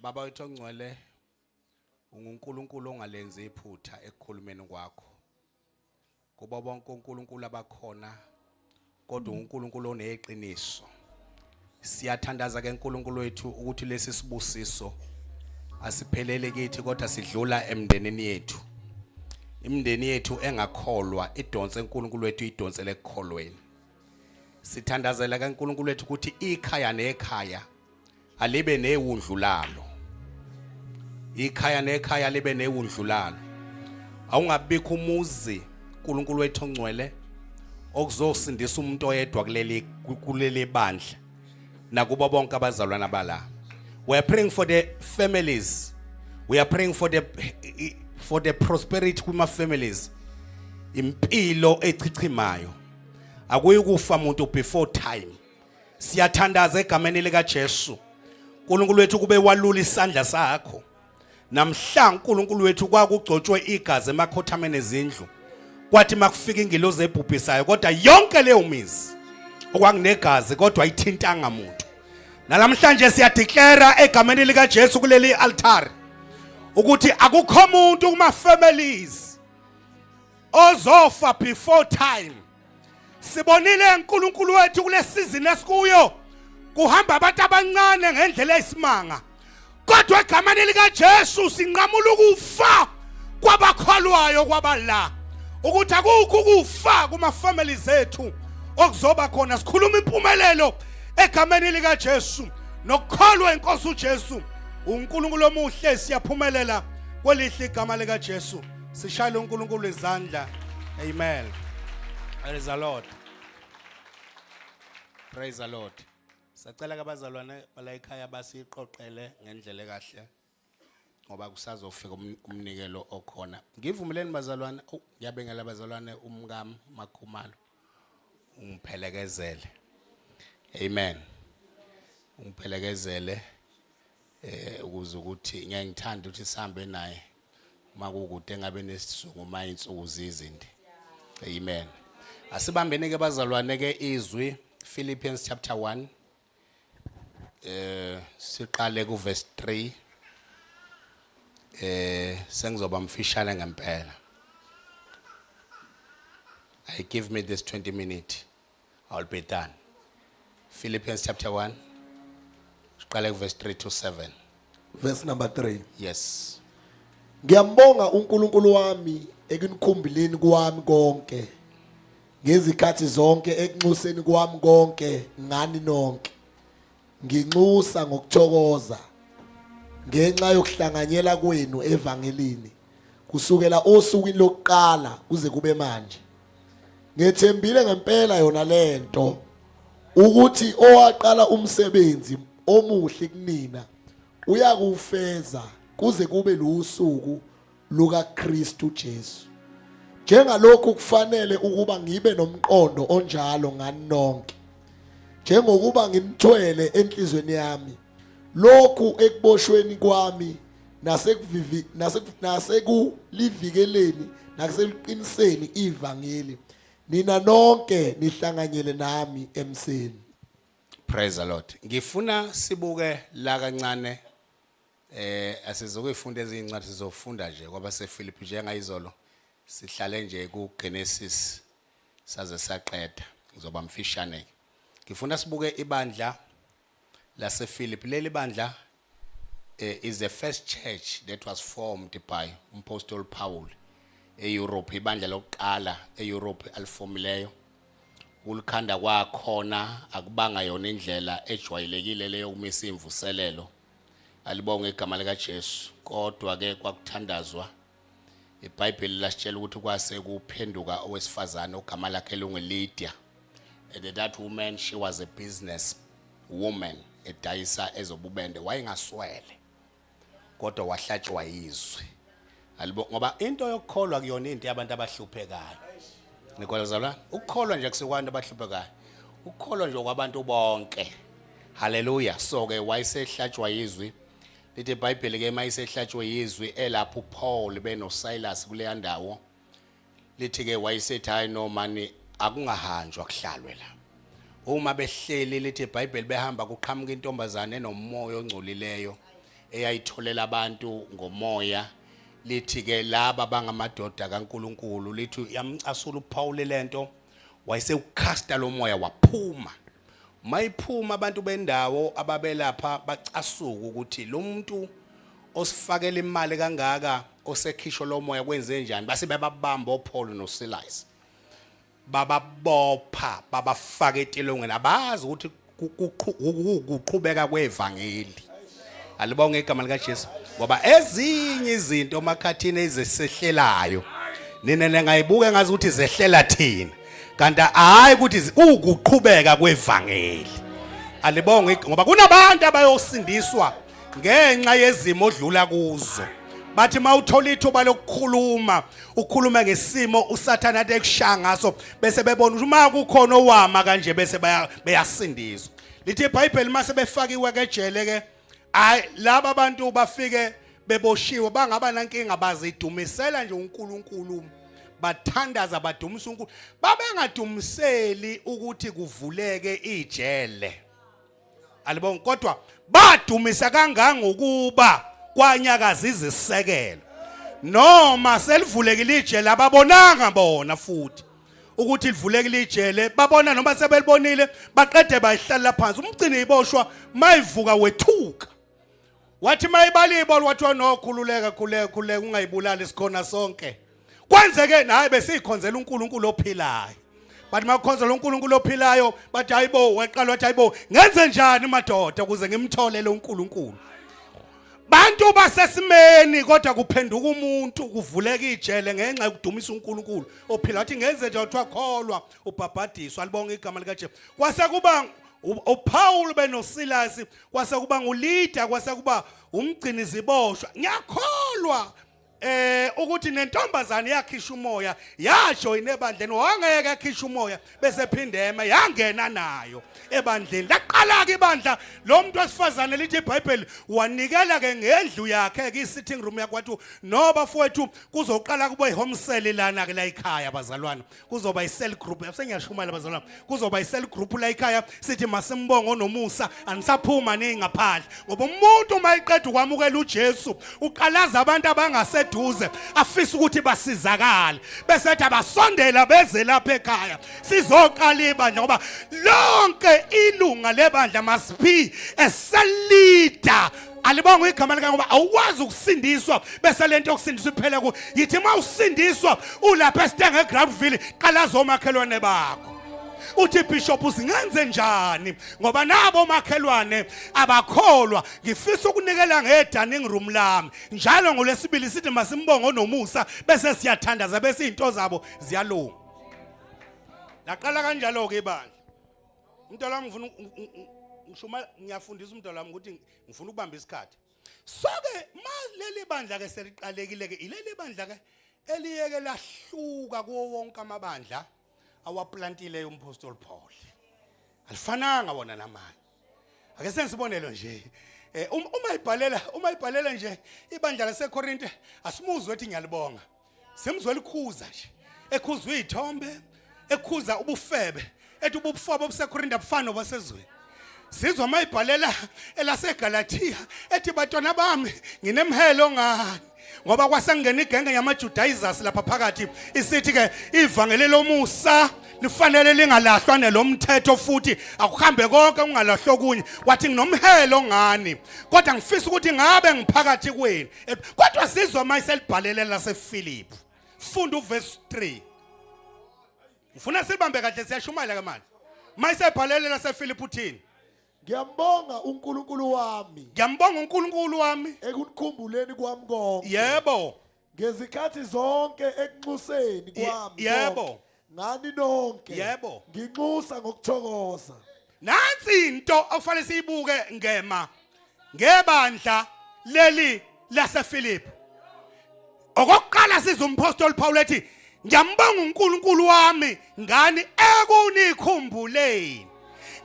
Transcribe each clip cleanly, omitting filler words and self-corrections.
Baba wethu ongcwele, unguNkulunkulu ongalenzi iphutha ekukhulumeni kwakho. Kubo bonke uNkulunkulu abakhona, kodwa uNkulunkulu oneqiniso. Siyathandaza ke uNkulunkulu wethu ukuthi lesi sibusiso asiphelele kithi, kodwa sidlula emndenini yethu. Imindeni yethu engakholwa idonse uNkulunkulu wethu, idonsele ekukholweni. Sithandazela kaNkulunkulu wethu ukuthi ikhaya nekhaya alibe newundlu lalo, ikhaya nekhaya libe newundlu lalo. Awungabikho umuzi, uNkulunkulu wethu ongcwele, okuzosindisa umuntu oyedwa kuleli bandla nakubo bonke abazalwana bala. We are praying for the families, we are praying for the prosperity kuma families, impilo echichimayo, akuyikufa umuntu before time. Siyathandaza egameni lika Jesu, uNkulunkulu wethu, kube walula isandla sakho namhla, uNkulunkulu wethu, kwakugcotshwe igazi emakhothameni ezindlu, kwathi makufika ingilozi ebhubhisayo, kodwa yonke leyo mizi okwakunegazi kodwa ayithintanga muntu. Namhlanje siyadeclare egameni lika Jesu kuleli altar ukuthi akukho umuntu kuma families ozofa before time. Sibonile, uNkulunkulu wethu, kule season esikuyo kuhamba abantu abancane ngendlela eyisimanga, kodwa egameni lika Jesu sinqamula ukufa kwabakholwayo kwabala, ukuthi akukho ukufa kuma families ethu okuzoba khona. Sikhuluma impumelelo egameni lika Jesu nokukholwa inkosi uJesu. UNkulunkulu omuhle, siyaphumelela kwelihle igama lika Jesu. Sishayele uNkulunkulu izandla. Amen. Praise the Lord, praise the Lord. Sacela kabazalwane bala ekhaya basiqoqele ngendlela kahle ngoba kusazofika umnikelo okhona. Ngivumeleni bazalwane. Oh, ngiyabengela bazalwane, umkami Makhumalo ungiphelekezele. Amen. Ungiphelekezele ukuze ukuthi ngeke ngithanda ukuthi sihambe naye uma kukude, ngabe nesizungu uma insuku zizinde. Amen. Asibambene ke bazalwane ke izwi, Philippians chapter 1, siqale ku verse 3. Sengizoba mfishane ngempela. I give me this 20 minute, I'll be done. Philippians chapter 1, siqale ku verse 3 to 7. Verse number 3. Yes. Ngiyambonga uNkulunkulu wami ekunikhumbuleni kwami konke ngezikhathi zonke ekunxuseni kwami konke ngani nonke. Nginxusa ngokuthokoza ngenxa yokuhlanganyela kwenu evangelini kusukela osukwini lokuqala kuze kube manje. Ngethembile ngempela yona lento ukuthi owaqala umsebenzi omuhle kunina uyakuwufeza kuze kube lusuku lukaKristu Jesu. Njengalokhu kufanele ukuba ngibe nomqondo onjalo ngani nonke, njengokuba ngimthwele enhlizweni yami lokhu ekuboshweni kwami nasekuvivi nasekulivikeleni nasekuqiniseni ivangeli, nina nonke nihlanganyele nami emseni. Praise the Lord. Ngifuna sibuke la kancane. Asizokuyifunda ezincwadi, sizofunda nje kwabaseFilipi. Njengayizolo sihlale nje ku Genesis saze saqeda. Ngizoba mfishane ke. Ngifuna sibuke ibandla laseFilipi. Leli bandla is the first church that was formed by uMpostoli Paul eEurope, ibandla lokuqala eEurope alifomileyo. Ukulikhanda kwakhona akubanga yona indlela ejwayelekile leyo kumisa imvuselelo, alibonge igama lika Jesu, kodwa ke kwakuthandazwa. IBhayibheli lasitshela ukuthi kwase kuphenduka owesifazane ogama lakhe lunguLydia, and that woman, she was a business woman edayisa ezobubende. Wayengaswele, kodwa wahlatshwa izwi. Alibo ngoba into yokukholwa kuyona into yabantu abahluphekayo. Nikholwa zalwa ukukholwa nje kusekwantu abahluphekayo, ukukholwa nje kwabantu bonke. Haleluya. So ke wayesehlatshwa izwi. Lithi iBhayibheli ke mayisehlatshwe izwi elapho uPaul beno Silas kuleya ndawo, lithi ke wayesethi, "Hayi no mani, akungahanjwa, kuhlalwe la." Uma behleli, lithi iBhayibheli, behamba kuqhamuka intombazane enomoya ongcolileyo. eyayitholela abantu ngomoya lithi ke laba bangamadoda kaNkuluNkulu lithi yamcasula uPaul lento wayesewucasta lo moya waphuma. Mayiphuma abantu bendawo ababelapha bacasuka ukuthi lo muntu osifakela imali kangaka osekhishwa lo moya kwenze njani, base bebabamba oPaul noSilas, bababopha babafaka etilongweni, abazi ukuthi kuqhubeka kwevangeli. Alibonge igama likaJesu, ngoba ezinye izinto makhathini ezisehlelayo nina ningayibuka ngazi ukuthi zehlela thina, kanti hayi ukuthi kuwukuqhubeka kwevangeli. Alibonge, ngoba kunabantu abayosindiswa ngenxa yezimo odlula kuzo. Bathi mawuthola ithuba lokukhuluma ukhulume ngesimo uSathane ade ekushaya ngaso, bese bebona ukuthi uma kukhona owama kanje bese beyasindiswa. Lithi iBhayibheli mase befakiwe kejele ke, hayi laba abantu bafike beboshiwe bangaba nankinga, bazidumisela nje uNkulunkulu, bathandaza badumisa uNkulunkulu, babengadumiseli ukuthi kuvuleke ijele. Alibonge, kodwa badumisa kangangokuba kwanyakaza izisekelo. Noma selivulekile ijele ababonanga bona futhi ukuthi livulekile ijele, babona noma sebelibonile baqede bayihlalela phansi. Umgcini iboshwa mayivuka wethuka, wathi mayibala ibolo wathi no, khululeka khululeka khululeka, ungayibulali sikhona sonke. Kwenzeke naye besikhonzela uNkulunkulu ophilayo. Bathi makukhonzela uNkulunkulu ophilayo, bathi hayibo, waqala wathi hayibo, ngenze njani madoda ukuze ngimtholele uNkulunkulu? Bantu basesimeni, kodwa kuphenduka umuntu, kuvuleka ijele ngenxa yokudumisa uNkulunkulu ophila. Wathi ngenze nje, wathiwa kholwa ubhabhadiswa. Alibonga igama likaJesu. Kwase kuba uPaul benoSilas, kwase kuba nguleader, kwase kuba umgcini ziboshwa. Ngiyakholwa ukuthi nentombazane yakhisha umoya yajoyina ebandleni, wangeke akhisha umoya bese phindema yangena nayo ebandleni. Laqala ke ibandla lo muntu wesifazane, lithi iBhayibheli wanikela ke ngendlu yakhe ke sitting room yakhe, wathi no bafowethu kuzoqala kube home cell lana ke la ekhaya bazalwana, kuzoba i-cell group. Sengiyashumayela bazalwana, kuzoba i-cell group la ekhaya, sithi masimbongo onomusa, anisaphuma ningaphandle. Ngoba umuntu uma eqeda ukwamukela uJesu uqalaza abantu abangaseduze afisa ukuthi basizakale, bese ethi abasondela beze lapha ekhaya sizoqala ibandla, ngoba lonke ilunga lebandla must be a cell leader. Alibonge igama lika, ngoba awukwazi ukusindiswa bese lento yokusindiswa iphele ku yithi uma usindiswa ulapha esitenge eGravelville, qalaza omakhelwane bakho uthi bishop singenze njani ngoba nabo omakhelwane abakholwa, ngifisa ukunikela ngedining room lami njalo ngolesibili sithi masimbongo nomusa bese siyathandaza bese izinto zabo ziyalunga. Laqala kanjalo ke ibandla. Umntwana wami ngifuna ngishuma ngiyafundisa umntwana wami ukuthi ngifuna ukubamba isikhathi. So ke ma leli bandla ke seliqalekile ke, ileli bandla ke eliyeke lahluka kuwo wonke amabandla awaplantileyo umpostoli Paul. Alifananga wona namanye. Ake sensibonelo nje. Uma ibhalela nje ibandla laseKorinte, asimuzwe ethi ngiyalibonga. Simzwe likhuza nje. Ekhuzwa izithombe, ekhuza ubufebe, ethi ubufebe obuseKorinte abufani nobasezweni. Sizwa mayibhalela elaseGalatia ethi bantwana bami nginemhelo ngani, ngoba kwasengena igenge yamaJudaizers lapha phakathi isithi ke ivangeli lomusa lifanele lingalahlwa nelomthetho, futhi akuhambe konke kungalahlwa okunye. Wathi nginomhelo ngani, kodwa ngifisa ukuthi ngabe ngiphakathi kwenu. Kodwa sizwa mayiselibhalele laseFilipi, funda uverse 3, ngifuna sibambe kahle, siyashumayela ke manje. Mayisebhalele laseFilipi uthini? Ngiyambonga uNkulunkulu wami. Ngiyambonga uNkulunkulu wami. Ekunikhumbuleni kwami konke. Ngezikhathi zonke ekunxuseni kwami konke, ngani nonke. Nginxusa ngokuthokoza. Nansi into okufanele siyibuke ngema ngebandla leli laseFilipi. Okokuqala siza umpostoli Paul ethi ngiyambonga uNkulunkulu wami ngani ekunikhumbuleni.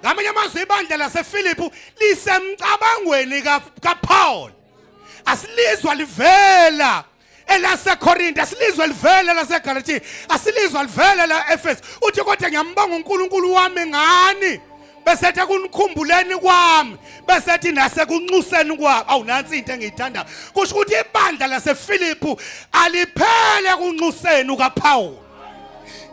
Ngamanye amazwi ibandla laseFilipi lisemcabangweni kaPaul. Asilizwa livela elaseKorinte, asilizwa livela laseGalatia, asilizwa livela la-Efesu. Uthi kodwa ngiyambonga uNkulunkulu wami ngani. Bese ethi ekunikhumbuleni kwami, bese ethi nasekunxuseni kwami. Awu, nansi into engiyithanda. Kusho ukuthi ibandla laseFilipu aliphele kunxuseni kaPaul.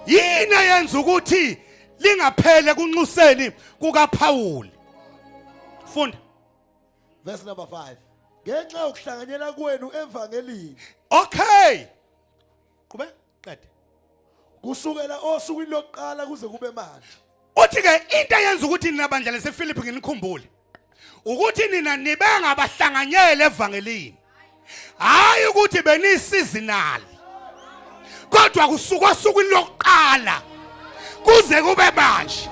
Yini eyenza ukuthi lingaphele kunxuseni kukaPaul? Funda. Verse number 5. Ngenxa yokuhlanganyela kwenu evangelini. Okay. Qhubeka, qede. Kusukela osukwini lokuqala kuze kube manje. Uthi ke into eyenza ukuthi nina bandla laseFilipi nginikhumbule ukuthi nina nibe ngabahlanganyele evangelini. Hayi ukuthi beniseasonal. Kodwa kusuka osukwini lokuqala kuze kube manje.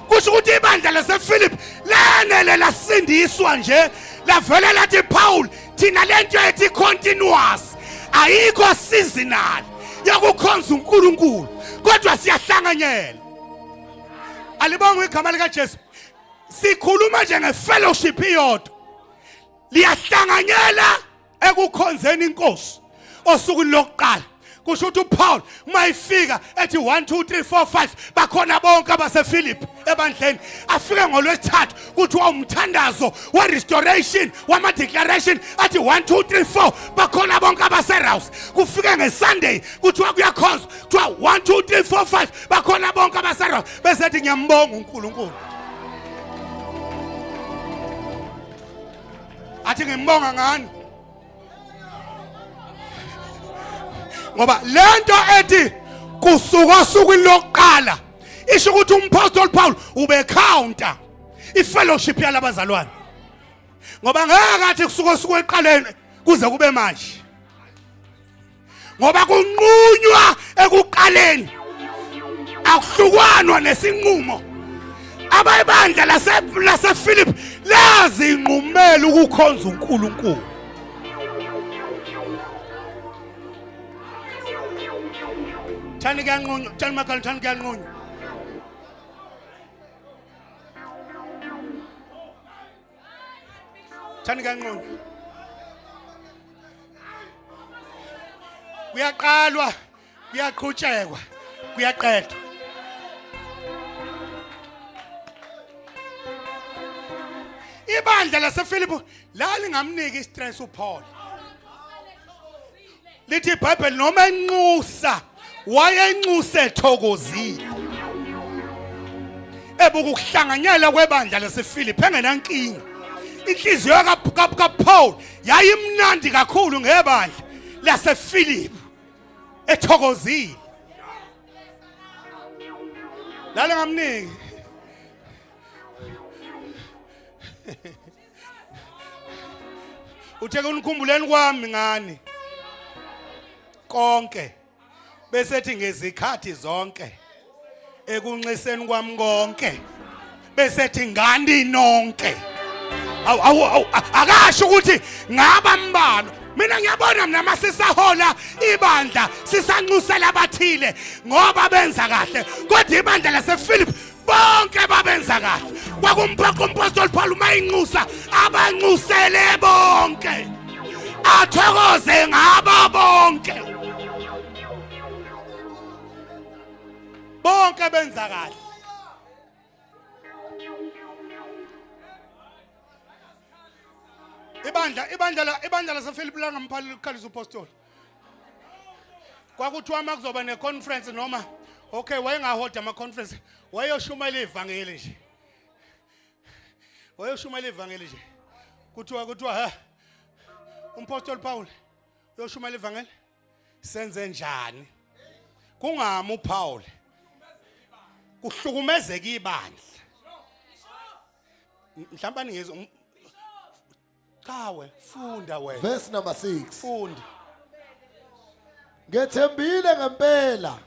Kusho ukuthi ibandla laseFilipi lenele lasindiswa nje lavele lathi Paul thina lento ethi continuous ayikho seasonal yokukhonza uNkulunkulu kodwa siyahlanganyela. Alibongwe igama likaJesu. Sikhuluma nje ngefellowship iyodwa. Liyahlanganyela ekukhonzeni inkosi osukwini lokuqala. Kusho ukuthi uPaul uma ifika ethi 1 2 3 4 5 bakhona bonke abasePhilip ebandleni, afike ngolwesithathu kuthiwa umthandazo we restoration wama declaration, athi 1 2 3 4 bakhona bonke abaseRouse. Kufike ngeSunday kuthiwa kuyakhonzwa, kuthiwa 1 2 3 4 5 bakhona bonke abaseRouse, bese ethi ngiyambonga uNkulunkulu. Athi ngimbonga ngani? Ngoba lento ethi kusuka osukwini lokuqala isho ukuthi umpostoli Paul ubecounter ifellowship yalabazalwane, ngoba ngeke athi kusuka osuku eqaleni kuze kube manje, ngoba kunqunywa ekuqaleni, akuhlukwanwa nesinqumo. Abayibandla lasePhilip lazinqumela ukukhonza uNkulunkulu. Thani kuyanqunywa, thani makhala, thani kuyanqunywa. Thani kuyanqunywa. Kuyaqalwa, kuyaqhutshekwa, kuyaqedwa. Ibandla laseFilipi lalingamniki istress uPaul. Lithi iBhayibheli noma enxusa wayenxuse ethokozile. Ebuka ukuhlanganyela kwebandla laseFilipi engenankinga. Inhliziyo kaPaul yayimnandi kakhulu ngebandla laseFilipi ethokozile. Lale ngamniki. Uthe kunikhumbuleni kwami ngani konke, bese ethi ngezikhathi zonke ekunxiseni kwami konke, bese ethi ngani nonke. Awu awu awu, akasho ukuthi ngaba mbalwa. Mina ngiyabona mina masisahola ibandla sisanxusela abathile ngoba benza kahle, kodwa ibandla lasePhilip bonke babenza kahle. Kwakumphoqa umpostoli Paul uma inxusa abanxusele bonke, athokoze ngabo bonke. Bonke benza kahle. Ibandla ibandla la ibandla lasePhilip langamphaleli ukukhalisa upostoli. Kwakuthiwa uma kuzoba neconference noma okay wayengahoda ama conference, wayoshumayela ivangeli nje. Wayoshumayela ivangeli nje. Kuthiwa ha umpostoli Paul uyoshumayela ivangeli, senze njani? Kungami uPaul kuhlukumezeka ibandla. Mhlawumbe aningizwe. Chawe, funda wena. Verse number 6. Funda. Ngethembile ngempela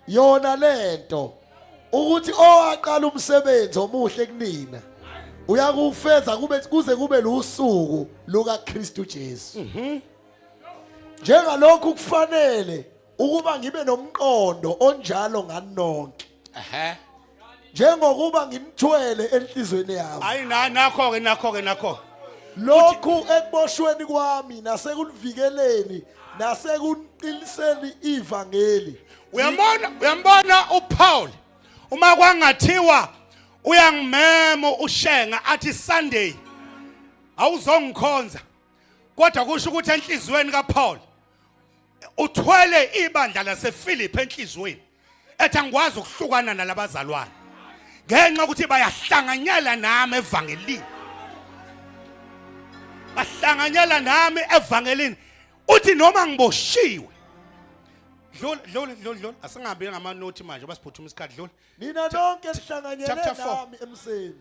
yona lento ukuthi owaqala umsebenzi omuhle kunina uyakuwufeza kube kuze kube lusuku lukaKristu Jesu. Njengalokhu kufanele ukuba ngibe nomqondo onjalo ngani nonke. Ehhe. Njengokuba nginithwele enhlizweni yami. Hayi na nakho ke nakho ke nakho. Lokhu ekuboshweni kwami nasekulivikeleni nasekuqiniseni ivangeli. Uyambona uyambona uPaul uma kwangathiwa Uyangimema uShenga athi Sunday awuzongikhonza. Kodwa kusho ukuthi enhlizweni kaPaul uthwele ibandla laseFilipi enhlizweni ethi angikwazi ukuhlukana nalabazalwane ngenxa ukuthi bayahlanganyela nami evangelini bahlanganyela nami evangelini uthi noma ngiboshiwe dlula dlula dlula dlula asingahambi ngamanothi manje basiphuthuma isikhathi dlula Nina nonke nihlanganyele Chapter four. nami emseni.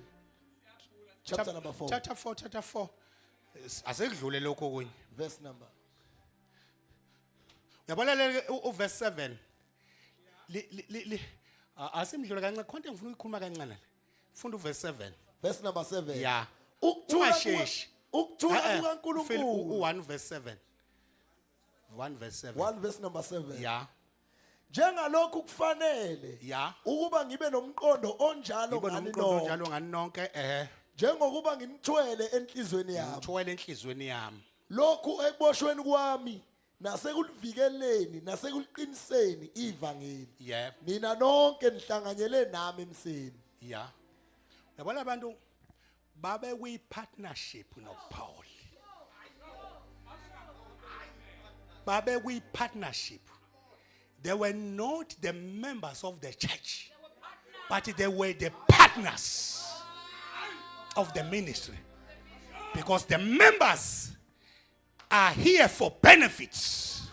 Chapter number 4 Chapter 4 chapter 4 asekudlule lokho kunye verse number. Uyabona le uverse 7 li li li asimdlule kancane khonto engifuna ukuyikhuluma kancane la. Funda uverse 7. Verse number 7. Yeah. Ukuthula Ungasheshi. ukuthula Eh, eh, kukaNkulunkulu. U1 verse 7. 1 verse 7. 1 verse number 7. Yeah. Njengalokhu kufanele Yeah. ukuba ngibe nomqondo onjalo Ngibe ngani nomqondo nonke. onjalo ngani nonke eh Njengokuba nginithwele enhlizweni yami. ngithwele enhlizweni yami. Lokhu ekuboshweni kwami nasekulivikeleni nasekuliqiniseni ivangeli. Yebo. Nina nonke nihlanganyele nami emseni. Yeah. Uyabona abantu babe kwi partnership noPaul. Babe kwi partnership. They were not the members of the church, but they were the partners of the ministry. Because the members are here for benefits.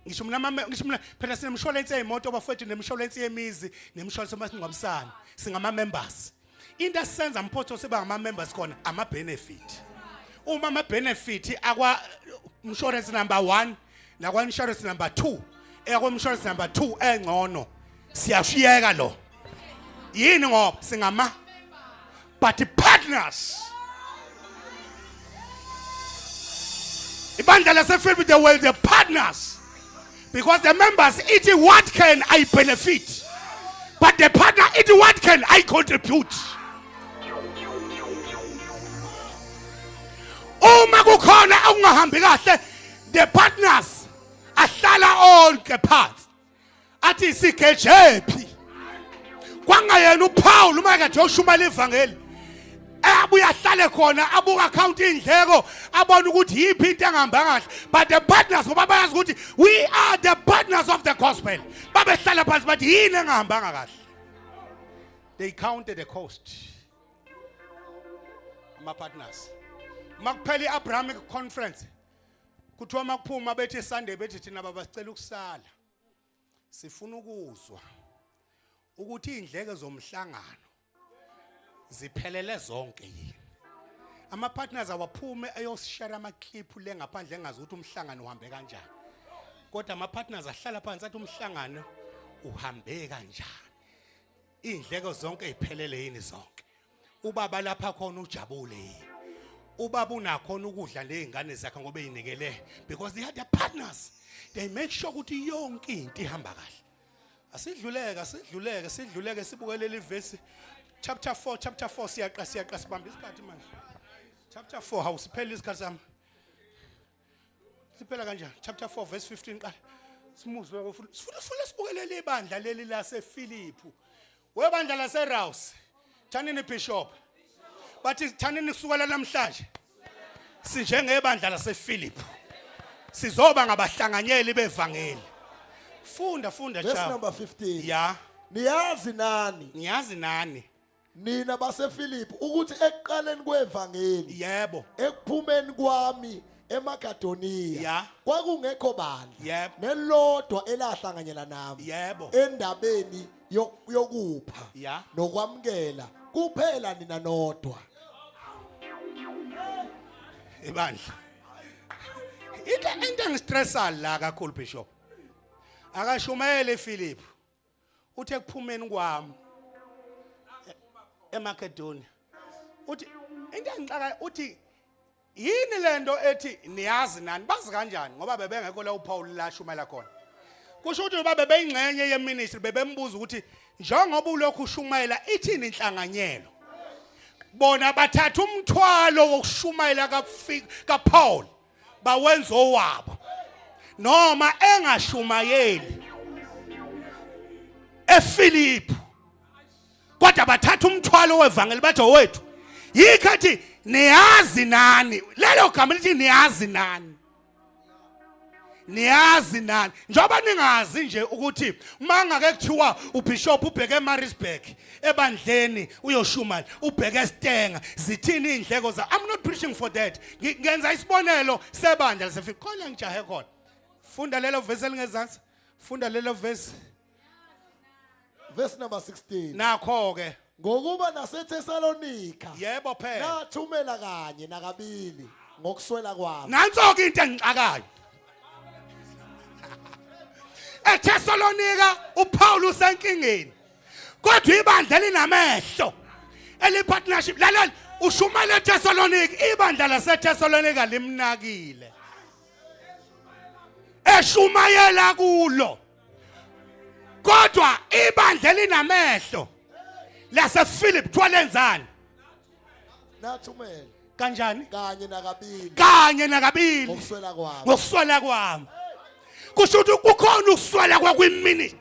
Ngisho mina ngisho mina phela sinemshwalense yey'moto bafowethu nemshwalense yemizi nemshwalense yomasingcwabisane singama-members into esenza mphotho siba ngama-members khona ama-benefit uma ama-benefit akwa insurance number 1 nakwa insurance number 2 ekwa insurance number 2 engcono siyashiyeka lo yini ngoba singama but partners ibandla laseFilipi they were the partners because the members eat what can I benefit but the partner eat what can I contribute uma kukhona okungahambi kahle the partners ahlala onke phansi athi sigejephi kwangayena uPaul uma kade yoshumela ivangeli abuye ahlale khona abuka account indleko abone ukuthi yiphi into engahamba kahle but the partners ngoba bayazi ukuthi we are the partners of the gospel babehlala phansi bathi yini engahambanga kahle they counted the cost ama partners makuphela iAbrahamic conference kuthiwa makuphuma bethi Sunday bethi thina baba sicela ukusala sifuna ukuzwa ukuthi indleke zomhlangano ziphelele zonke yini ama partners awaphume eyosishare ama clip le ngaphandle engazi ukuthi umhlangano uhambe kanjani kodwa ama partners ahlala phansi athi umhlangano uhambe kanjani Indleko zonke iphelele yini zonke? Ubaba lapha khona ujabule yini? Ubaba unakhona ukudla nezingane zakhe ngoba ezinikele because they are the partners. They make sure ukuthi yonke into ihamba kahle. Asidluleke, asidluleke, sidluleke sibuke leli verse chapter 4 chapter 4 siyaqa siyaqa sibamba isikhathi manje. Chapter 4 hawusiphela isikhathi sami. Siphela kanjani? Chapter 4 verse 15 qala. Simuzwe kufuna sifuna sifuna sibukelele ibandla leli laseFilipu. Webandla laseRaus. Thanini bishop. Bathi thanini kusukela namhlanje. Sinjengebandla laseFilipu. Sizoba ngabahlanganyeli bevangeli. Funda funda Verse cha. number 15. Ya, Niyazi nani ngiyazi nani. nina baseFilipi ukuthi ekuqaleni kwevangeli Yebo. ekuphumeni kwami eMakedoniya Ya. kwakungekho bandla Yebo. nelodwa elahlanganyela nami Yebo. endabeni yokupha Ya. nokwamukela kuphela nina nodwa Ibandla. Into engistressa la kakhulu bishop. Akashumayele Philip. Uthi ekuphumeni kwami eMakedonia. Uthi into engixaka uthi yini lento ethi niyazi nani bazi kanjani ngoba bebengekho la uPaul la shumela khona. Kusho ukuthi ngoba bebeyingxenye yeministry bebembuza ukuthi njengoba ulokhu ushumayela ithini inhlanganyelo. Bona bathatha umthwalo wokushumayela kaPaul bawenza owabo noma engashumayeli eFilipi. Kodwa bathatha umthwalo wevangeli bathi owethu. Yikho athi niyazi nani. Lelo gama lithi niyazi nani. Niyazi nani. Njengoba ningazi nje ukuthi mangake kuthiwa uBishop ubheke eMaritzburg ebandleni uyoshumala ubheke eStenga zithini indleko za I'm not preaching for that. Ngenza isibonelo sebandla lasefika khona ngijahe khona. Funda lelo verse elingezansi. Funda lelo verse. Verse number 16. Nakho ke. Ngokuba naseThesalonika. Yebo phela. Nathumela kanye nakabili ngokuswela kwami. Nanso ke into engixakayo. EThesalonika uPaul usenkingeni. Kodwa ibandla linamehlo. Eli partnership lalela ushumela eThesalonika ibandla laseThesalonika limnakile. Eshumayela kulo. Kodwa ibandla elinamehlo lasePhilip kuthiwa lenzani? Nathumela. Kanjani? Kanye nakabili. Kanye nakabili. Ngokuswela kwami. Ngokuswela kwami. Kusho ukuthi kukhona ukuswela kwakwiminute.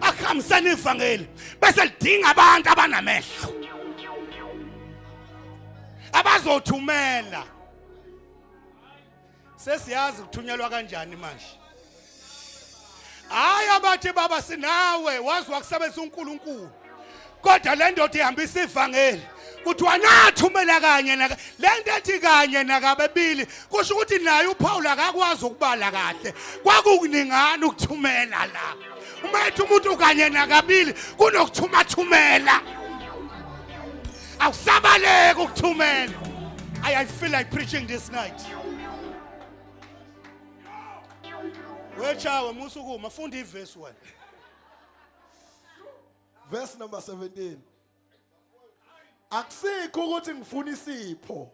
Akuhambisana ivangeli bese lidinga abantu abanamehlo. Abazothumela. Sesiyazi kuthunyelwa kanjani manje. Hayi abathi baba sinawe wazi wakusebenzisa uNkulunkulu. Kodwa le ndoda ihambisa ivangeli. Kuthiwa nathumela kanye naka le nto ethi kanye nakabebili kusho ukuthi naye uPaul akakwazi ukubala kahle. Kwakuningana ukuthumela la. Uma ethi umuntu kanye nakabili kunokuthumathumela. Awusabaleki ukuthumela. I feel like preaching this night. Wechawe musukuma funda ivesi wena. Verse number 17. Akusikho ukuthi ngifuna isipho.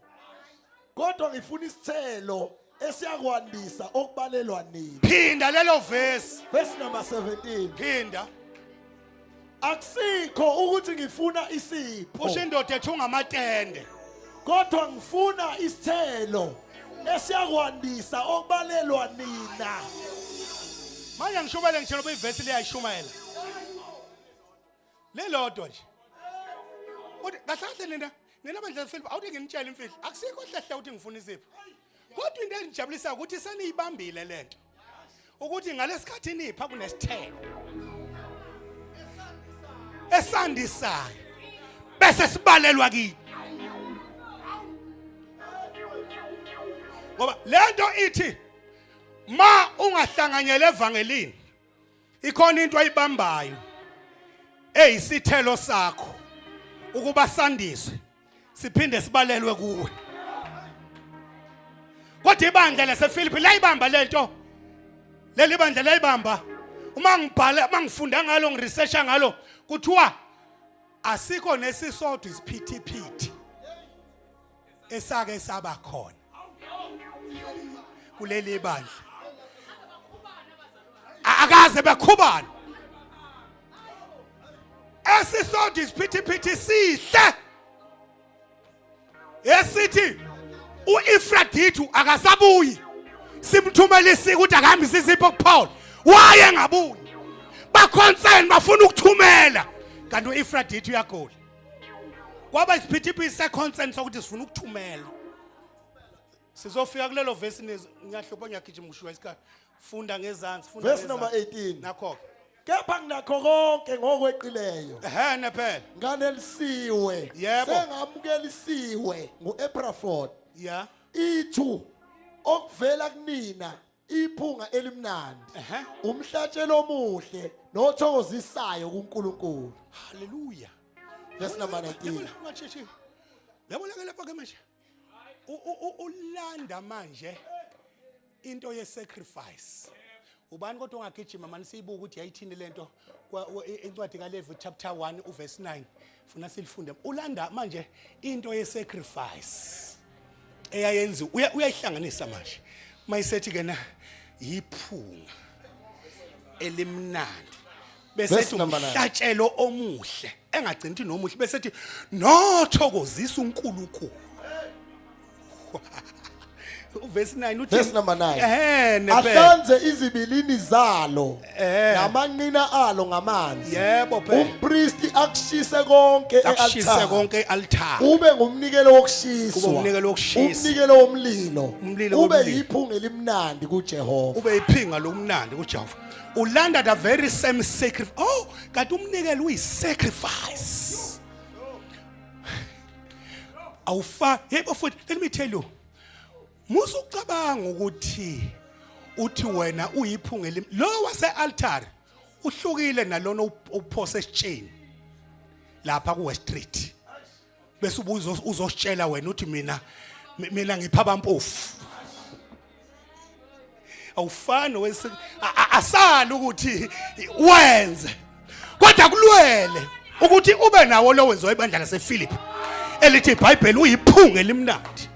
Kodwa ngifuna isithelo esiyakwandisa okubalelwa nini. Phinda lelo verse. Verse number 17. Phinda. Akusikho ukuthi ngifuna isipho. Usho indoda ethunga amatende. Kodwa ngifuna isithelo esiyakwandisa okubalelwa nina. Manje ngishubele ngitshela uba ivesi liyayishumayela. Lelodwa nje. Uthi kahle kahle nina nina bandla Philip awuthi nginitshele imfihlo. Akusikho hlehle ukuthi ngifuna isipho. Kodwa into engijabulisayo ukuthi seniyibambile lento. Ukuthi ngalesikhathi nipha kunesithelo. Esandisayo. Bese sibalelwa kini. Ngoba lento ithi ma ungahlanganyela evangelini ikhona into ayibambayo eyisithelo sakho ukuba sandiswe siphinde sibalelwe kuwe kodwa ibandla laseFilipi layibamba lento leli bandla layibamba uma ngibhala uma ngifunda ngalo ngiresearcha ngalo kuthiwa asikho nesisodwa isiphithiphithi esake saba khona kuleli bandla akaze bekhubana esisodwa isiphithiphithi sihle esithi uEfradithu akasabuyi simthumela isiko ukuthi akahambise isipho kuPaul waye engabuyi baconcern bafuna ukuthumela kanti uEfradithu uyagula kwaba isiphithiphithi seconcern sokuthi sifuna ukuthumela sizofika kulelo verse ngiyahlupha ngiyagijima ngishuwa isikhathi funda ngezansi funda Verse number 18. Nakho Kepha nginakho konke ngokweqileyo. Ehene phela. Nganelisiwe. Yebo. Sengamukelisiwe nguEpraford. Yeah. Ithu okuvela kunina iphunga elimnandi. Ehhe. Umhlatshelo omuhle nothokozisayo kuNkulunkulu. Hallelujah. Verse number 19. Yabona ke lapha ke manje. Ulanda manje into ye sacrifice. Ubani kodwa ongagijima manje siyibuka ukuthi yayithini lento incwadi kaLevi chapter 1 uverse 9 funa silifunde. Ulanda manje into ye sacrifice. Eyayenziwa uyayihlanganisa manje. Mayisethi ke na yiphunga elimnandi. Bese Verse ethi number 9. umhlatshelo omuhle engagcini ukuthi nomuhle bese ethi nothokozisa uNkulunkulu. Verse 9 uthi Verse number 9. Ehhe nepela. Ahlanze izibilini zalo namanqina alo ngamanzi. Yebo phela. Umpristi akushise konke Akushise e-altar. konke e-altar. Ube ngumnikelo wokushiswa. Kube umnikelo wokushisa. Umnikelo womlilo. Umlilo Ube womlilo. yiphunga elimnandi kuJehova. Ube iphinga lokumnandi kuJehova. Ulanda the very same sacrifice. Oh, kanti umnikelo uyi sacrifice. Awufa, yebo futhi let me tell you. Musa ucabanga ukuthi uthi wena uyiphunga elim. Lo wase altar uhlukile nalona uphose esitsheni lapha ku West Street. Bese ubuza uzositshela wena uthi mina mina ngipha abampofu. Awufani wesi asali ukuthi wenze. Kodwa kulwele ukuthi ube nawo lo wenziwa ibandla lasePhilip elithi iBhayibheli uyiphunga elimnandi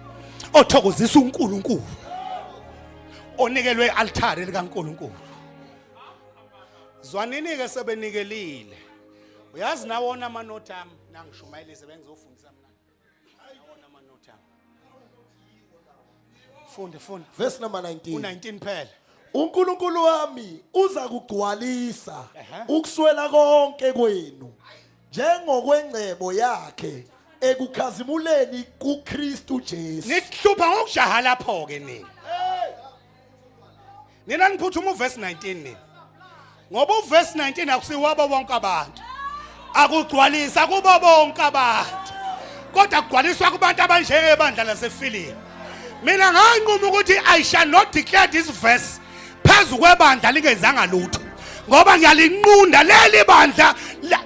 othokozisa uNkulunkulu onikelwe ialtare likaNkulunkulu. Zwanini ke sebenikelile. Uyazi nawona amanothi ami nangishumayelise bengizofundisa mina. Nawona amanothi ami. Funde funda. Verse number 19. U19 phela. uNkulunkulu wami uza kugcwalisa ukuswela konke kwenu njengokwengcebo yakhe ekukhazimuleni kuKristu Jesu. Nihlupha ngokujaha lapho ke nina. Nina niphuthuma uverse 19 nina. Ngoba uverse 19 akusiwabo bonke abantu. Akugcwalisa kubo bonke abantu. Kodwa kugcwaliswa kubantu abanjengebandla laseFilipi. Mina nganquma ukuthi I shall not declare this verse phezu kwebandla lingenzanga lutho. Ngoba ngiyalinqunda leli bandla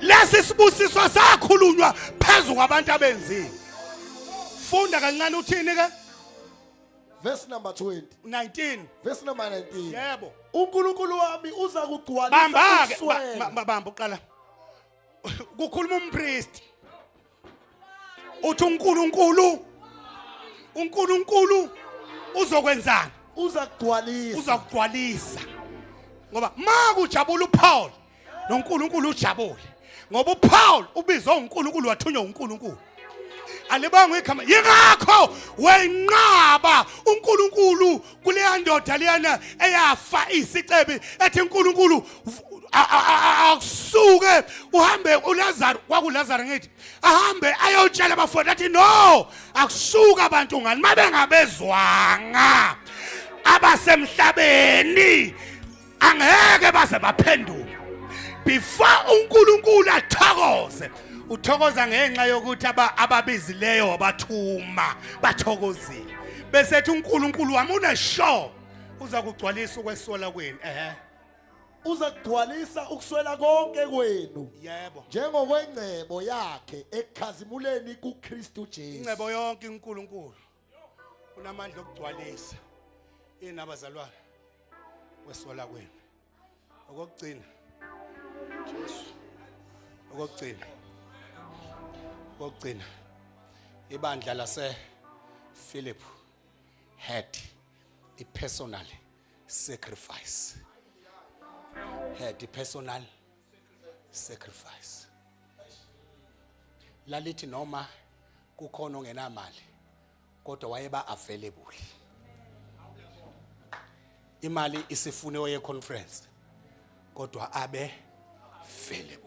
lesi sibusiso sakhulunywa phezu kwabantu abenzile. Funda kancane uthini ke? Verse number 20. 19. Verse number 19. Yebo. uNkulunkulu wami uza kugcwalisa Bamba ke ukuswela. bamba uqala. Kukhuluma umpriest. Uthi uNkulunkulu uNkulunkulu uzokwenzani? Uza kugcwalisa. Uzakugcwalisa. Ngoba makujabula uPaul noNkulunkulu ujabule. Ngoba uPaul ubizwe uNkulunkulu wathunywa uNkulunkulu. Alibangwe igama yingakho wenqaba uNkulunkulu kuleya ndoda leyana eyafa isicebi ethi uNkulunkulu akusuke uhambe uLazarus kwakuLazarus ngithi ahambe ayotshela abafundi athi no akusuka abantu ngani mabengabezwanga abasemhlabeni angeke baze baphenduke before uNkulunkulu athokoze. Uthokoza ngenxa yokuthi ababizileyo wabathuma bathokozile, bese ethi uNkulunkulu wami uneshow uza kugcwalisa ukweswela kwenu. Ehe, Uza kugcwalisa ukuswela konke kwenu. Yebo. Njengokwengcebo yakhe ekukhazimuleni kuKristu Jesu. Ingcebo yonke uNkulunkulu unamandla okugcwalisa yini abazalwane kweswela kwenu. Okokugcina Jesu, okokugcina, okokugcina ibandla lase Philip had a personal sacrifice, had a personal sacrifice. Lalithi noma kukhona ongenamali kodwa wayeba available. Imali isifune oye conference kodwa abe available.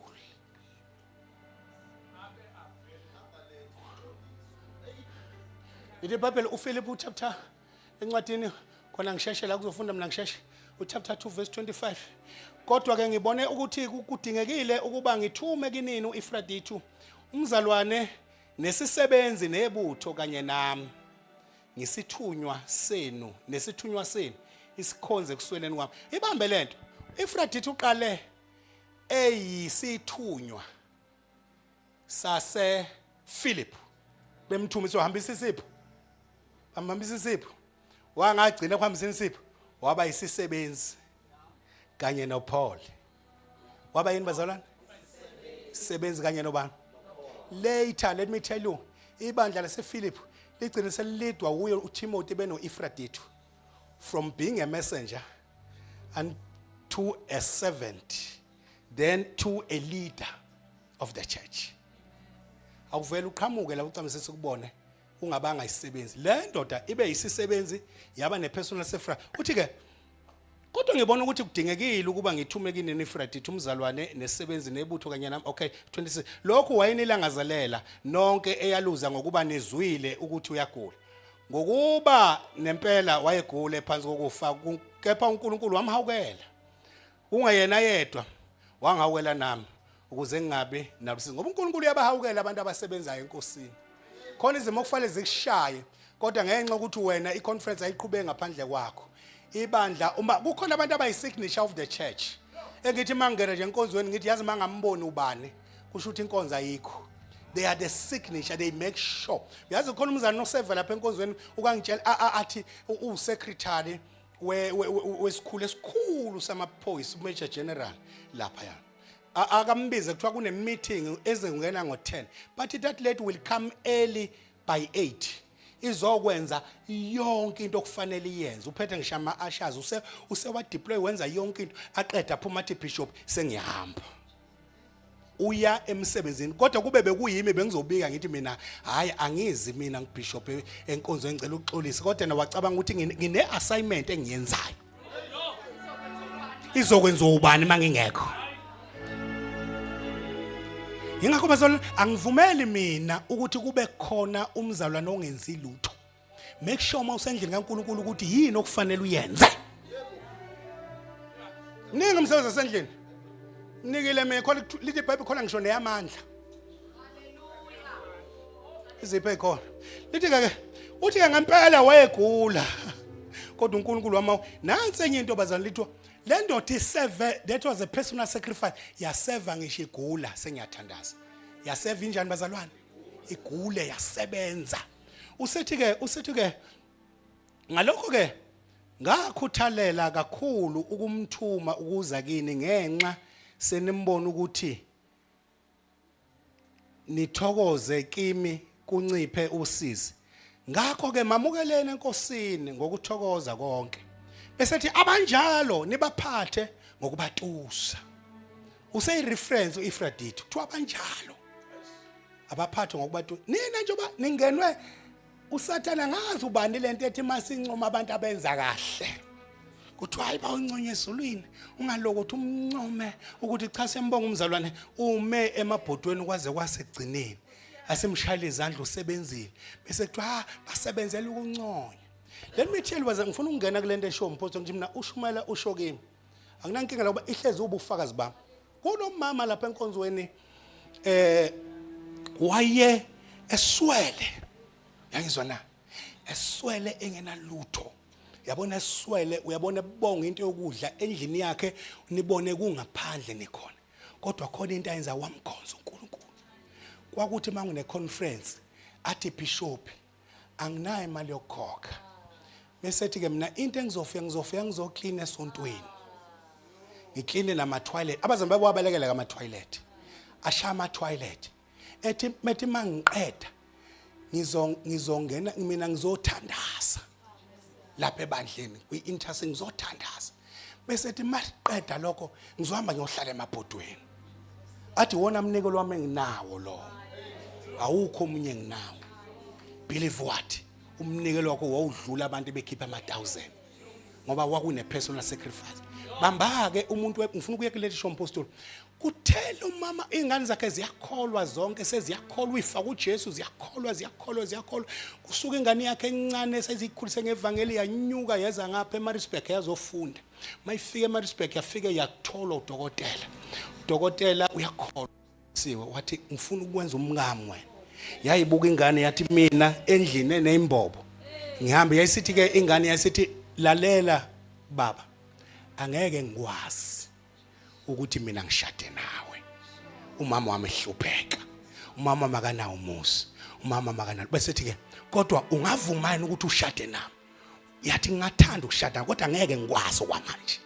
Lithi iBhayibheli uPhilip chapter encwadini khona ngisheshe la kuzofunda mina ngisheshe uchapter 2 verse 25. Kodwa ke ngibone ukuthi kudingekile ukuba ngithume kinini uEfraditu umzalwane nesisebenzi nebutho kanye nami, ngisithunywa senu nesithunywa senu isikhonze kusweleni kwami. Ibambe lento, Efraditu uqale eyisithunywa sase Philip, bemthuma sohambisa isipho, bamhambisa isipho, wangagcina kuhambisa isipho waba isisebenzi kanye noPaul. Waba yini bazalwane? Sebenzi kanye nobani? Later, let me tell you, ibandla lase Philip ligcine selidwa uye uTimothy beno Epaphroditus, from being a messenger and to a servant, then to a leader of the church. Awuvela uqhamuke la ucamise sikubone. Ungabanga isisebenzi. Le ndoda ibe yisisebenzi, yaba nepersonal sacrifice. Uthi ke, kodwa ngibona ukuthi kudingekile ukuba ngithume kini Epafrodite, umzalwane nesisebenzi nebutho kanye nami. Okay, 26. Lokhu wayenilangazelela nonke, eyaluza ngokuba nizwile ukuthi uyagula. Ngokuba nempela wayegule phansi kokufa, kepha uNkulunkulu wamhawukela. Ungayena yedwa, wangihawukela nami ukuze ngingabi nalusizi, ngoba uNkulunkulu uyabahawukela abantu abasebenzayo enkosini. Khona izimo okufanele zikushaye, kodwa ngenxa ukuthi wena i-conference ayiqhubeki ngaphandle kwakho, ibandla, uma kukhona abantu abayi-signature of the church, engithi uma ngingena nje enkonzweni ngithi, yazi, uma ngamboni ubani, kusho ukuthi inkonzo ayikho. They are the signature, they make sure. Yazi, khona umzalwane oseva lapha enkonzweni, ukangitshela athi uwusecretary wesikhulu esikhulu samaphoyisa, uMajor General lapha. Ya, akambize, kuthiwa kune meeting ezingena ngo-10, but that lady will come early by 8, izokwenza yonke into okufanele iyenze. Uphethe ngisho ama-ushers, usewa-deploy, wenza yonke into, aqeda, aphuma, athi, "Bishop, sengiyahamba." Uya emsebenzini. Kodwa kube bekuyimi, bengizobika ngithi mina, hayi, angizi mina, ngibishop enkonzweni, ngicela ukuxolisa. Kodwa yena wacabanga ukuthi ngine assignment engiyenzayo, izokwenziwa ubani mangingekho? Ingakho bazalwane, angivumeli mina ukuthi kube khona umzalwane ongenzi lutho. Make sure uma usendlini kaNkulunkulu ukuthi yini okufanele uyenze. Ningi umsebenzi wasendlini, nikile mina khona, lithi iBhayibheli khona ngisho neyamandla izipho ekhona. Lithi ke, uthi ke ngempela wayegula, kodwa uNkulunkulu wama. Nansi enye into, bazalwane, lithiwa le ndoda iseve, that was a personal sacrifice, yaseva ngisho igula. Sengiyathandaza. Yaseva injani, bazalwane? Igule, yasebenza. Usethi ke ngalokho ke ngakhuthalela kakhulu ukumthuma ukuza kini, ngenxa senimbona ukuthi nithokoze kimi, kunciphe usizi. Ngakho ke mamukeleni enkosini ngokuthokoza konke, bese thi abanjalo nibaphathe ngokubatusa. Useyi-reference u-Epafrodite, kuthiwa abanjalo abaphathwe ngokubatusa. Nina njengoba ningenwe usathana, ngazi ubani lento ethi masincoma abantu abenza kahle, kuthiwa hayi, bawunconya ezulwini. Ungalokuthi umncome ukuthi cha, siyambonga umzalwane, ume emabhodweni kwaze kwasekugcineni, asimshayele izandla, usebenzile. Bese kuthiwa, ah, basebenzela ukunconya. Let me tell you, baze ngifuna ukungena kule nto esho umpostoli, ngithi mina ushumayela, usho kimi, akunankinga la, kuba ihlezi ubufakazi bami. Kunomama lapha enkonzweni, waye eswele, yangizwa na, eswele engenalutho, yabona, eswele, uyabona, bonga into yokudla endlini yakhe, nibone kungaphandle nikhona. Kodwa khona into ayenza, wamkhonza uNkulunkulu. Kwakuthi mangune conference, athi, "Bishop, anginayo imali yokukhokha." Bese ethi ke, "Mina into engizofika, ngizofika ngizoclean esontweni, ngicleane nama toilet." Abazali bababalekela kama toilet, ashaya ama toilet. Ethi methi mangiqeda, ngizongena mina, ngizothandaza lapha ebandleni kwi-intercession, ngizothandaza. Bese ethi masiqeda lokho, ngizohamba ngiyohlala emabhodweni. Athi, "Wona mnikelo wami enginawo lo, awukho omunye enginawo." Believe what, umnikelo wakho wawudlula abantu bekhipha ama-1000, ngoba kwakune personal sacrifice. Bamba ke umuntu, ngifuna ukuya kuleli show, mpostoli. Kuthela umama, ingane zakhe ziyakholwa zonke, seziyakholwa, ifa kuJesu, ziyakholwa, ziyakholwa, ziyakholwa. Kusuka ingane yakhe encane sezikhulise ngevangeli, yanyuka yeza ngapha eMaritzburg, yazofunda. Mayifika eMaritzburg, yafike yatholwa udokotela. Udokotela uyakholwa siwe, wathi, "Ngifuna ukwenza umkami wena." Yayibuka ingane, yathi, "Mina endlini eneyimbobo ngihambe?" Yayisithi ke ingane, yayisithi, "Lalela baba, angeke ngikwazi ukuthi mina ngishade nawe, umama wami ehlupheka, umama makanawo umuzi, umama makanawo." Bese thi ke, "Kodwa ungavuma yini ukuthi ushade nami?" Yathi, "Ngingathanda ukushada, kodwa ngeke ngikwazi okwamanje."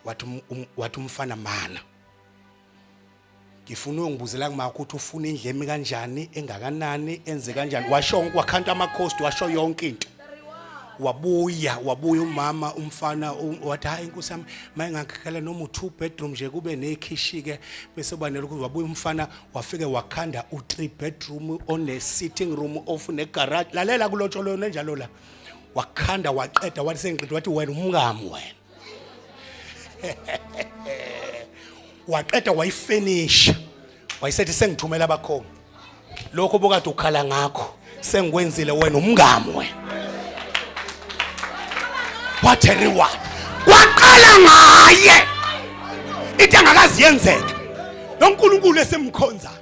Wathi wathi umfana, "Mana, ngifuna uyongibuzela kuma ukuthi ufuna indlu emi kanjani, engakanani, enze kanjani." Washo, wakhanta ama cost, washo yonke into. Wabuya, wabuya umama umfana wathi hayi inkosi yami mayingakhala noma u2 bedroom nje kube nekhishi ke bese kuba nelokhu. Wabuya umfana wafike wakhanda u3 bedroom one sitting room off ne garage. Lalela kulotsholo nenjalo la. Wakhanda waqeda wathi sengiqede, wathi wena umngami wena. Waqeda wayifinisha, wayesethi sengithumela abakhongi, lokho bokade ukhala ngakho sengikwenzile, wena umngami wena. What a reward! Kwaqala ngaye into engakazi yenzeke noNkulunkulu esimkhonzayo.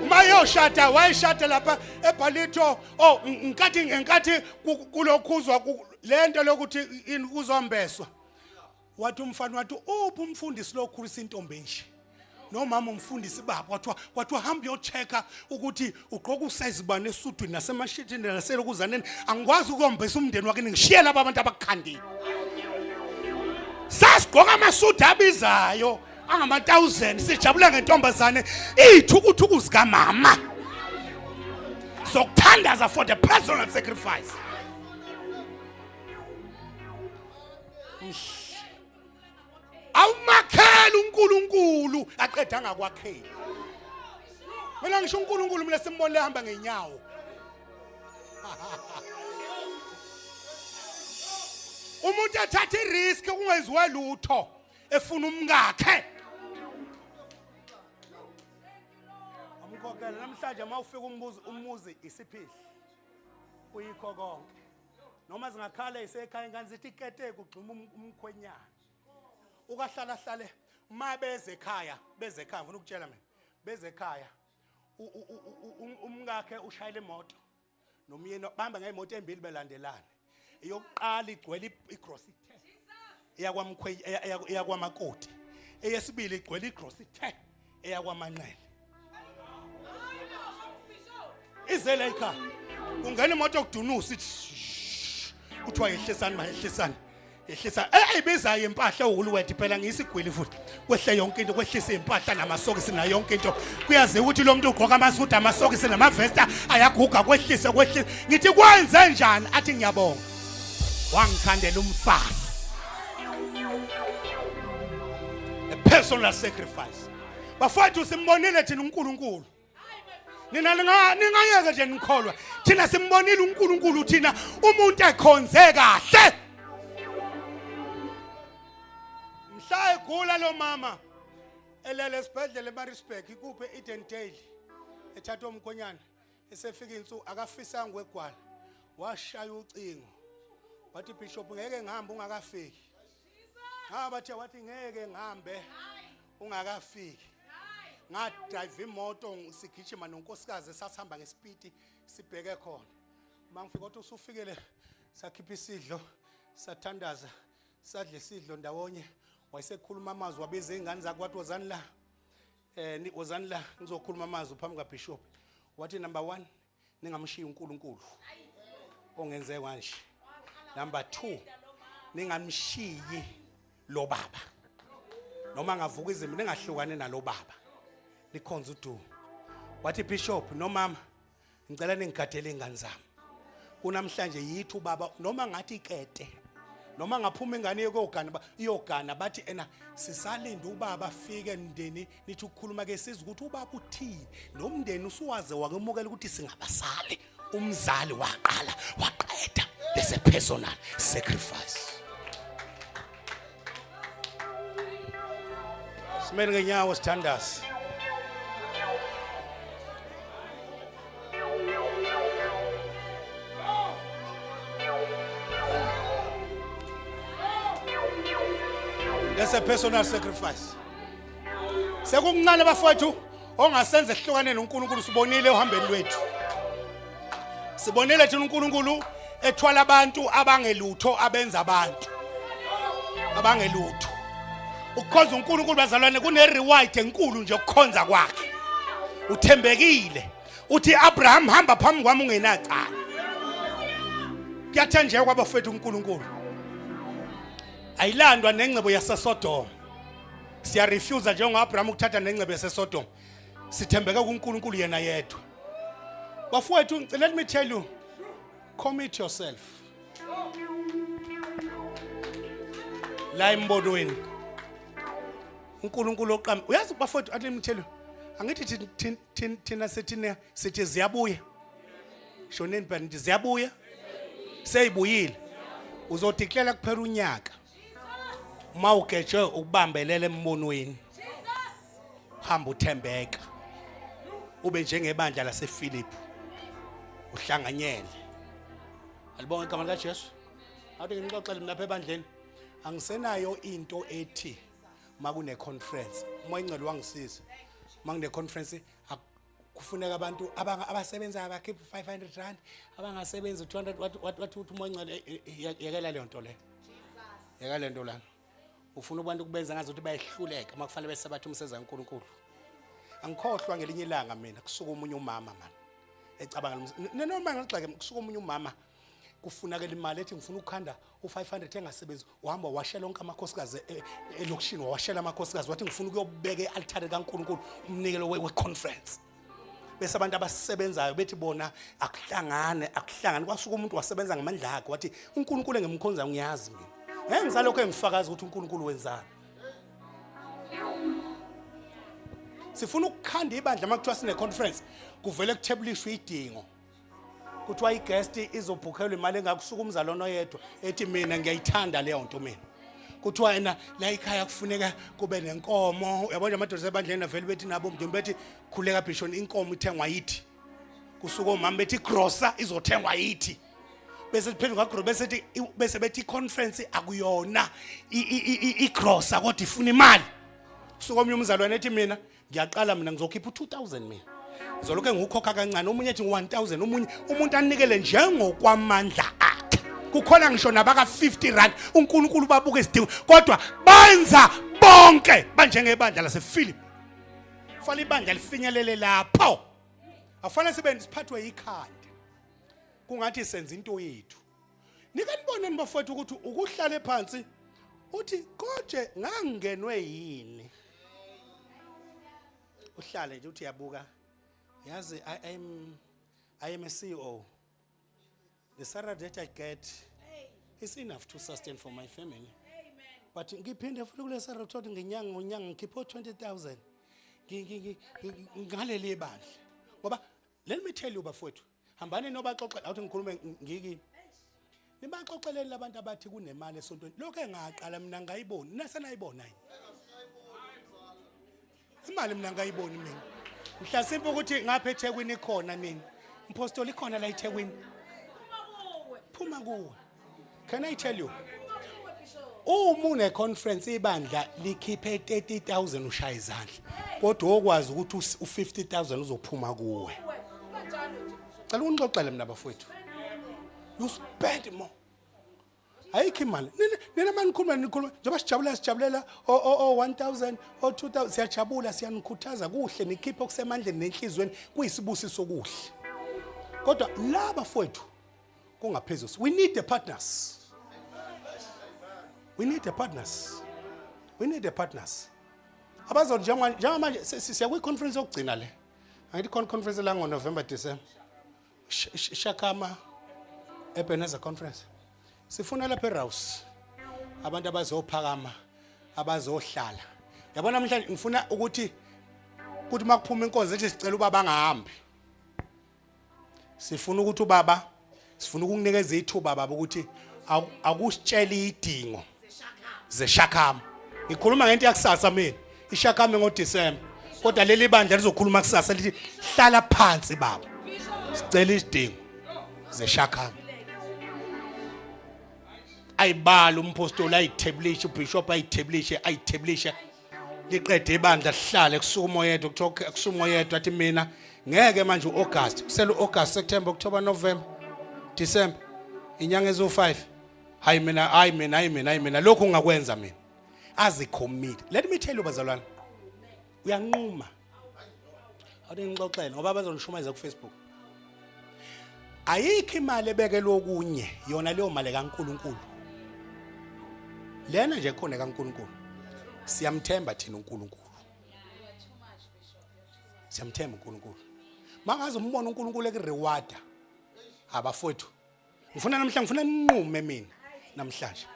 Uma yoshada wayeshada lapha eBhalito, oh, ngenkathi ngenkathi kulokhuzwa lento lokuthi kuzombeswa, wathi umfana, wathi uphi umfundisi lokhulisa intombi nje nomama umfundisi baba, kwathiwa hamba uyochecka ukuthi ugqoka usize bani esudwini nasemashithini naselokuzaneni, angikwazi ukuyombesa umndeni wakhe ngishiye laba abantu abakukhandile. Sasigqoka amasudi abizayo angama-1000, sijabula ngentombazane, iy'thukuthuku zikamama zokuthandaza for the personal sacrifice. Awumakhela uNkulunkulu aqeda angakwakheli. Mina ngisho uNkulunkulu mina simbonile ehamba ngenyawo. Umuntu ethatha irisk kungenziwa lutho efuna umkakhe. Amkhokhela namhlanje uma ufika umbuzo umuzi isiphihli. Kuyikho konke. Noma zingakhala isekhaya ingane zithi ikete kugxuma umkhwenyana. Ukahlala hlale uma beze ekhaya, beze ekhaya, ngifuna ukutshela mina. Beze ekhaya. Umkakhe ushayela imoto nomyeni bamba ngemoto embili belandelana. Eyokuqala igcwele igrocery eyakwamkhwe eyakwamakoti, eyesibili igcwele igrocery eyakwamanqele. Izele ekhaya kungena imoto kudunusa ithi kuthiwa yehlisani, mayehlisani, yehlisa eyibizayo impahla ewuLwoolworths phela, ngiyisigwili futhi, kwehle yonke into, kwehlisa impahla namasokisi nayo yonke into. Kuyaziwa ukuthi lo muntu ugqoka amasudu, amasokisi namavesta ayaguga, kwehlise, kwehlise. Ngithi kwenze njani? Athi ngiyabonga, wangikhandela umfazi. A personal sacrifice, bafowethu. Simbonile thina uNkulunkulu. Nina ningayeke nje nikholwa, thina simbonile uNkulunkulu thina, umuntu ekhonze kahle. Mhla egula lo mama elele esibhedlela eMaritzburg, ikuphi, Edendale, ethathwa umkhonyana, esefika insuku akafisanga kwegwala, washaya ucingo wathi, "Bishop, ngeke ngihambe ungakafiki." Ngaba bathe wathi ngeke ngihambe ungakafiki. Ngadrive imoto sigijima nonkosikazi, sasihamba ngesipiti sibheke khona. Mangifika kodwa usufikele, sakhipha isidlo, sathandaza, sadla isidlo ndawonye. Wayesekhuluma amazwi, wabiza izingane zakhe, wathi wozani la, wozani la ngizokhuluma amazwi phambi kaBishop. Wathi number 1, ningamshiyi uNkulunkulu ongenze kanje. Number 2, ningamshiyi lo baba, noma ngavuka izimo ningahlukane nalo baba, nikhonza udumo. Wathi bishop nomama, ngicela ningigadele ingane zami kunamhlanje, yithi ubaba noma ngathi ikete noma ngaphuma ingane iyogana, iyogana, bathi ena sisalinda ubaba afike ndeni, nithi ukukhuluma ke sizwe ukuthi ubaba uthini. Nomndeni usuwaze wakwemukela ukuthi singabasali, umzali waqala waqeda. There's a personal sacrifice. Simele ngenyawo sithandaze. That's a personal sacrifice. Sekukuncane bafowethu ongasenza ehlukane noNkulunkulu. Sibonile ohambeni lwethu. Sibonile thina uNkulunkulu ethwala abantu abangelutho, abenza abantu abangelutho. Ukukhonza uNkulunkulu bazalwane kune reward enkulu nje ukukhonza kwakhe. Uthembekile. Uthi Abraham, hamba phambi kwami ungenacala. Kuyathenjekwa kwabafethu uNkulunkulu. Ayilandwa nengcebo yaseSodoma. Siya refuse njengoAbraham ukuthatha nengcebo yaseSodoma. Sithembeke kuNkulunkulu yena yedwa. Bafowethu, let me tell you. Commit yourself la embonweni. uNkulunkulu oqamba, uyazi bafowethu, athi ngithele, angithi thina sithi sithi ziyabuya. Shoneni phela, nithi ziyabuya, seyibuyile. Uzodeclare kuphela unyaka uma ugeje ukubambelela embonweni. Hamba uthembeka, ube njengebandla laseFilipi, uhlanganyele. Alibonge igama likaJesu. Awuthi ngixoxele mina lapha ebandleni, angisenayo into ethi makune conference uMoya Ingcwele wangisiza. Makune conference kufuneka abantu abasebenzayo bakhiphe 500 rand, abangasebenzi 200. Wathi uthi uMoya Ingcwele, yekela leyo nto leyo, yekela le nto lana. Ufuna abantu kubenza ngazuthi bayehluleka uma kufanele besebathe umsebenzi kaNkulunkulu. Angikhohlwa ngelinye ilanga mina kusuka omunye umama man ecabanga noma ngigxeke, kusuka omunye umama kufunakela imali, ethi ngifuna ukukhanda u500 engasebenzi. Uhamba washela onke amakhosikazi elokishini, wawashela amakhosikazi, wathi ngifuna ukuyobeka e-altare kaNkulunkulu umnikelo we-conference. Bese abantu abasebenzayo bethi bona akuhlangane, akuhlangane. Kwasuka umuntu wasebenza ngamandla akhe, wathi uNkulunkulu engimkhonza ngiyazi mina, ngeke ngisalokho engifakaza ukuthi uNkulunkulu wenzani. Sifuna ukukhanda ibandla, uma kuthiwa sine-conference kuvele kuthebulishwe idingo, kuthiwa i-guest izobhukhelwa imali engakusuka umzalwane oyedwa ethi mina ngiyayithanda leyo nto mina. Kuthiwa yena la ekhaya kufuneka kube nenkomo. Uyabona nje amadoda ebandleni avele bethi nabo mndeni bethi khuleka bishop, inkomo ithengwa yithi. Kusuka omama bethi grocer izothengwa yithi. Bese phenduka ngagro, bese ethi bese bethi i-conference akuyona i-grocer kodwa ifuna imali. Kusuka omunye umzalwane ethi mina ngiyaqala, mina ngizokhipha u2000, mina ngizolokhu ngiwukhokha kancane. Omunye ethi ngu1000, omunye umuntu anikele njengokwamandla akhe. Kukhona ngisho nabaka 50 rand. uNkulunkulu babuka isidingo, kodwa benza bonke banjengebandla lasePhilip. Fanele ibandla lifinyelele lapho, afanele sibe siphathwe ikhanda kungathi senza into yethu. Nike niboneni bafowethu ukuthi ukuhlale phansi uthi koje ngangenwe yini, uhlale nje uthi yabuka, yazi I am a CEO, the salary that I get is enough to sustain for my family, but ngiphinde futhi kule salary uthola ngenyanga ngonyanga ngikhipha 20000 ngaleli bandla. Ngoba let me tell you bafowethu, hambani nobaxoxela, awuthi ngikhulume ngikini, nibaxoxeleni labantu abathi kunemali esontweni. Lokho engaqala mina ngayiboni, nasenayibona yini imali? Mina ngayiboni mina. Mhlasimpe ukuthi ngapha eThekwini ikhona nini, mpostoli, ikhona la eThekwini? Phuma kuwe. Can I tell you, uma une conference ibandla likhiphe 30000, ushaya izandla, kodwa okwazi ukuthi u50000 uzophuma kuwe. Cela unixoxele mina bafowethu, you spend more, ayikho imali. Nina manikhuluma, nikhuluma njengoba sijabula, sijabulela o 1000, o 2000, siyajabula, siyanikhuthaza, kuhle nikhiphe okusemandleni nenhlizweni, kuyisibusiso, kuhle. Kodwa la bafowethu kungaphezulu. We need the partners, we need the partners, we need the partners abazo njengamanje siya kwi-conference yokugcina le, angithi khona conference la ngo-November, December, Shakama Ebenezer Conference. Sifuna lapha eRouse abantu abazophakama, abazohlala. Yabona namhlanje ngifuna ukuthi kuthi makuphuma inkonzo ethi sicela ubaba angahambi. Sifuna ukuthi ubaba, sifuna ukukunikeza ithuba baba ukuthi akusitshele idingo zeshakama. Ngikhuluma ngento yakusasa mina, ishakama ngoDecember, kodwa leli bandla lizokhuluma kusasa lithi hlala phansi baba, sicela isidingo zeshakama. Ayibala umpostoli, ayitheblishe ubishop, ayitheblishe, ayitheblishe, liqede ibandla, lihlale. Kusuka umoya yedwa, kuthiwa kusuka umoya yedwa athi mina ngeke manje uAugust, kusele uAugust, September, October, November, December, inyanga eziwu5. Hayi mina, hayi mina, hayi mina, hayi mina, lokhu ngakwenza mina. Azicommit. Let me tell you bazalwane, uyanquma. Awuthi ngixoxele ngoba bazonishumayeza ku Facebook. Ayikho imali ebekelwe okunye, yona leyo mali kaNkuluNkulu lena nje khona kaNkuluNkulu. Siyamthemba thina uNkulunkulu, siyamthemba uNkulunkulu. Mangaze umbone uNkulunkulu ekurewarda, abafowethu. Ngifuna namhla, ngifuna ninqume mina namhlanje.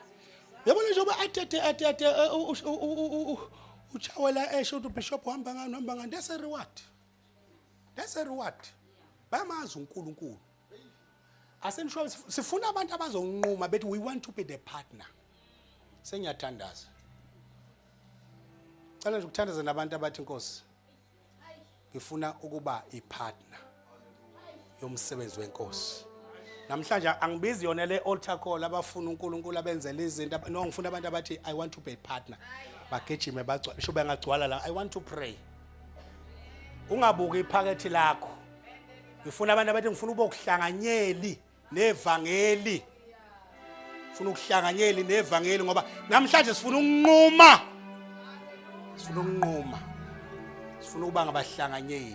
Uyabona, njengoba athethe athethe uchawela esho ukuthi ubishop uhamba ngani, uhamba ngani, that's a reward, that's a reward. Bayamazi uNkulunkulu. Asenisho, sifuna abantu abazonquma bethi, "We want to be the partner." Sengiyathandaza, cela nje ukuthandaza nabantu abathi, "Inkosi, ngifuna ukuba ipartner yomsebenzi wenkosi." Namhlanje angibizi yona le altar call, abafuna uNkulunkulu abenzele izinto. No, ngifuna abantu abathi, "I want to be a partner." Bagijime bagcwala, sho bengagcwala la. I want to pray. Ungabuki iphakethe lakho. Ngifuna abantu abathi, "Ngifuna ube ukuhlanganyeli nevangeli, ngifuna ukuhlanganyeli nevangeli," ngoba namhlanje sifuna ukunquma, sifuna ukunquma, sifuna ukuba ngabahlanganyeli.